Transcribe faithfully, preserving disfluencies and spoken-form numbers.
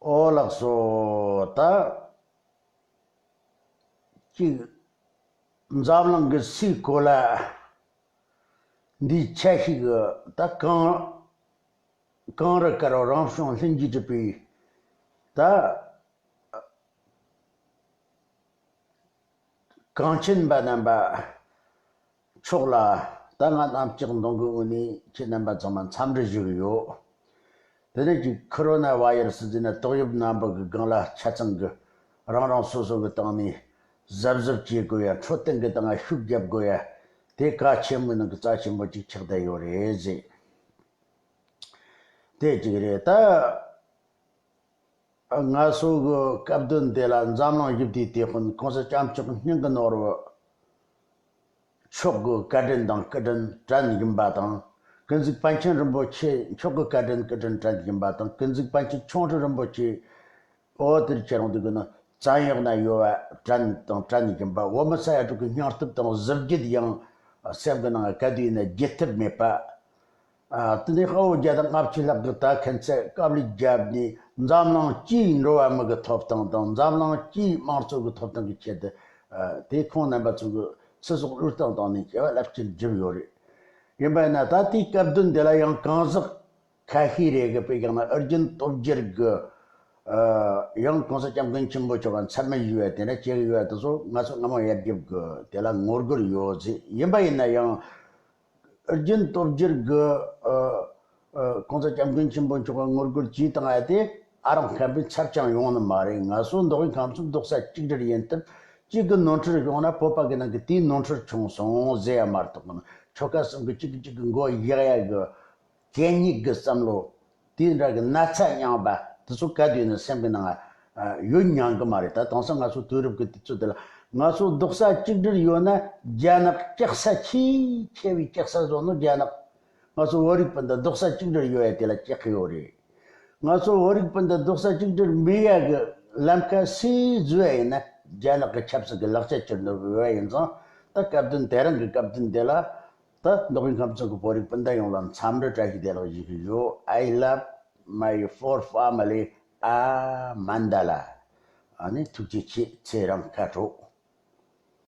ཨོ་ལགས་སོ། ད་ཅིག་འཛམ་གླིང་གི་སའི་གོ་ལ་འདིའི་ཆ་ཤས་ཀྱི་ད་གངས་གངས་རི་དཀར་པོ་རང་བྱུང་ལྷུན་གྱིས་གྲུབ་པའི་ད་གངས་ཅན་པ་རྣམ་པ་མཆོག་ལ། ད་ང་གནམ་ལྕགས་མདུང་གི་ངོས་ནས་ཁྱེད་རྣམ་པ་ཚང་མ་འཚམས་འདྲི་ཞུ་གི་ཡོད། དེ་ནས་ཀྱི་ཁོ་རོ་ན་བྷ་ཡི་རུ་སི་ཟེར་ན་ཏོག་དབྱིབས་ནད་འབུ་གི་སྒང་ལ་ཆ་ཚང་གི་རང་རང་སོ་སོ་གི་སྟེང་ནས་གཟབ་གཟབ་བྱེད་དགོས་ཡ། འཕྲོད་བསྟེན་གི་སྟེང་ང་ཤུགས་རྒྱབ་དགོས་ཡ། དེ་གལ་ཆེན་པོའི་ནང་གི་རྩ་ཆེན་པོ་ཅིག་ཆགས་བསྡད་ཡོད་རེད་ཟེར། དེ་གཅིག་རེད་ད། ང་ཚོ་གི་སྐབས་དོན་དེ་ལ་འཛམ་གླིང་བཞི་བདེའི་དེད་དཔོན་གོང་ས་སྐྱབས་མཆོག་སྙིང་གི་ནོར་བུ་མཆོག་གི་བཀའ་དྲིན་དང་སྐུ་དྲིན་དྲན་བཞིན་པ་དང་། ཀུན་གཟིགས་པཎ་ཆེན་རིན་པོ་ཆེ་མཆོག་གི་བཀའ་དྲིན་སྐུ་དྲིན་དྲན་བཞིན་པ་དང་། ཀུན་གཟིགས་པཎ་ཆེན་ཁྱུང་ཧྲུལ་རིན་པོ་ཆེ། འོ་དེར་ཁྱེད་རང་དུ་གི་ནི་བཙན་གཡོག་ན་ཡོད་པ་དྲན་དང་དྲན་བཞིན་པ། འོ་མི་ས་ཡ་དྲུག་གི་སྙིང་སྟོབས་དང་གཟི་བརྗིད་ཡང་སེམས་ཀྱི་ནང་ག་དུས་ཡིན་ན་བརྗེད་ཐབས་མེད་པ། ཨ། དེ་ནས་དཔའ་བོ་བརྒྱ་དང་ལྔ་བཅུ་ལྷག་གིས་ད་ཁན་ཚད་དཀའ་ལས་བརྒྱབ་ནས་འཛམ་གླིང་སྤྱིའི་འགྲོ་བ་མི་གི་ཐོབ་ཐང་དང་འཛམ་གླིང་སྤྱིའི་དམངས་གཙོ་གི་ཐོབ་ཐང་གི་ཆེད་དུ། ཨ། དེ་ཁོང་རྣམ་པ་ཚོ་གི་ཚེ་སྲོག་བློས་བཏང་བཏང་ནས་སྐྱེ་བ་རླབས་ཆེན་བསྒྲུབས་ཡོད་རེད། ཡིན་པ་ཡིན་ན་ད་ལྟའི་སྐབས་དོན་འདི་ལ་ཡང་གང་ཟག་ཁ་ཤས་རེ་གི་དཔེ་བཞག་ན་ཨུ་རྒྱན་སྟོབས་རྒྱལ་གི། ཨ། ཡང་གོང་ས་སྐྱབས་མགོན་ཆེན་པོ་མཆོག་ག་མཚན་སྨད་ཞུ་བ་དེ་འདྲ་བྱེད་གི་ཡོད་པ་དེ་ཚོ་ང་ཚོ་སྔ་མོ་ཡར་རྒྱབ་གི་དེ་ལ་ངོ་རྒོལ་ཡོད་ཟེར། ཡིན་པ་ཡིན་ན་ཡང་། ཨུ་རྒྱན་སྟོབས་རྒྱལ་གི། ཨ། ཨ། གོང་ས་སྐྱབས་མགོན་ཆེན་པོ་མཆོག་ག་ངོ་རྒོལ་བྱས་བཏང་ཡ་དེ་ཨ་རང་ཁམས་པའི་ཚབ་ཅང་ཡོང་ནི་མ་རེད། ང་ཚོ་མདོ་དབུས་ཁམས་གསུམ་རྡོག་རྩ་གཅིག་སྒྲིལ་ཡིན་སྟབས། གཅིག་གི་ནོར་འཁྲུལ་བྱུང་ན་བོད་པ་གི་ནང་གི་དེའི་ནོར་འཁྲུལ་བྱུང་སོང་ཟེར་ཡ་མ་གཏོགས། ཆོལ་ཁ་གསུམ་གི་གཅིག་གིས་གཅིག་གི་མགོ་གཡུག་ཡ་གི་གད་སྙིགས་གི་བསམ་བློ། དེ་འདྲ་གི་ན་ཚ་རྙིང་པ་དེ་ཚོ་ག་དུས་ནས་སེམས་ཀྱི་ནང་ཡོད་མྱོང་གི་མ་རེད། ད་དེང་སང་ང་ཚོ་དུས་རབས་ཀྱི་དུས་ཚོད་འདི་ལ་ང་ཚོ་རྡོག་རྩ་གཅིག་སྒྲིལ་ཡོད་ན། རྒྱ་ནག་སྐྱག་ས་ཆེས་ཆེ་བའི་སྐྱག་ས་བཟོ་ནོ་རྒྱ་ནག་ང་ཚོ་བོད་རིགས་སྤུན་ཟླ་རྡོག་རྩ་གཅིག་སྒྲིལ་ཡོད་ཡ་དེ་ལ་སྐྱག་གི་ཡོད་རེད། ང་ཚོ་བོད་རིགས་སྤུན་ཟླ་རྡོག་རྩ་གཅིག་སྒྲིལ་མེད་ཡ་གི་ལམ་ཁ་སུས་བཟོས་ཡ་ཡིན་ན། རྒྱ་ནག་གི་ཆབ་སྲིད་ཀྱི་ལག་ཆ་གྱུར་ནོ་བཟོས་ཡ་ཡིན་ཙང་། ད་སྐབས་དོན་དེ་རིང་གི་སྐབས་དོན་དེ་ལ། ད་མདོ་དབུས་ཁམས་གསུམ་གྱི་བོད་རིགས་སྤུན་ཟླ་ཡོངས་ལ་འཚམས་འདྲི་བཀྲ་ཤིས་བདེ་ལེགས་ཞུ་གི་ཡོད། I love my four family, a Mandala. ཨ་ནི་ཐུགས་རྗེ་ཆེ། ཚེ་རིང་ཁ་དྲོ།